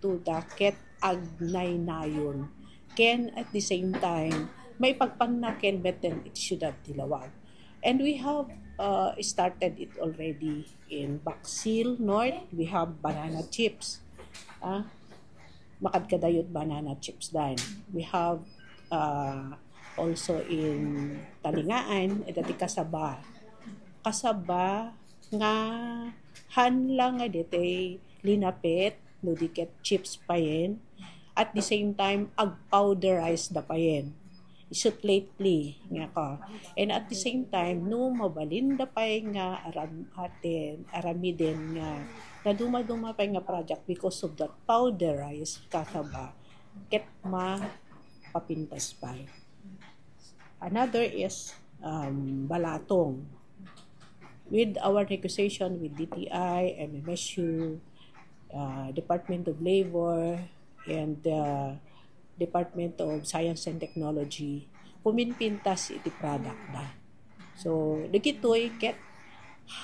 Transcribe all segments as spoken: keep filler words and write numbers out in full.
to the ket agnaynayon. Ken at the same time, maipagpanna ken metten iti siudad ti Laoag. And we have uh, started it already in Bacsil North. We have banana chips. Ah, makadkadayo ti banana chips dayta. We have uh, also in Talingaan, ita ti kasaba. Kasaba nga haan lang nga ditoy linapit, no di ket chips payen. At the same time, ag-powderize da payen. Isut lately, nga ka. And at the same time, no mabalin da pay nga aram-, aten, aramiden nga naduma-duma pay nga project because of that powderized kasaba, ket mapapintas pay. Another is um, balatong. With our negotiation with D T I, M M S U, uh, Department of Labor, and uh, Department of Science and Technology, puminpintas iti product da. So, dagitoy ket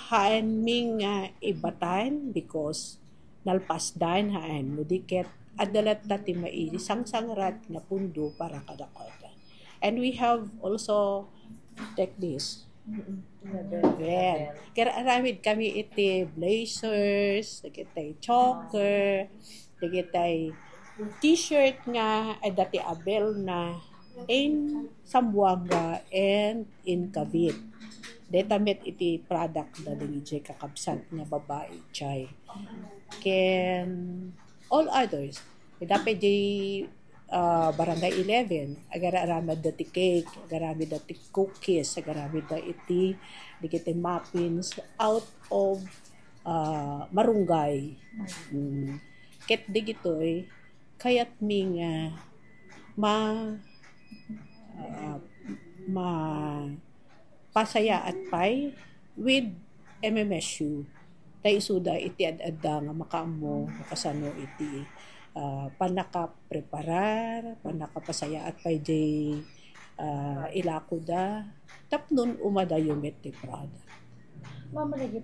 haan mi nga ibatan because nalpasdan haan, no di ket adda latta ti maisangsangrad nga pundo para kadakuada. And we have also, take this. Well, kar-aramid kami iti blazers, dagiti choker, dagiti t-shirt nga adda ti abel na in Zamboanga and in Cavite. Deta met iti product da dagiti kakabsat nga babai, chay. Ken all others. Ita pay di ah, Barangay eleven, agar-aramid da ti cake, agar-aramid da ti cookies, agar-aramid da iti, dagiti muffins out of ah, marunggay. Mm. Ket dagitoy, kayat mi nga ma-, ah, ma-, pasayaat pay with M M S U. Ta isuda iti ad-adda nga makaammo, makasano iti ah, pannakapreparar, pannakapasayaat pay di ah, ilakoda, tapno umadayo met ti product. Ma'am,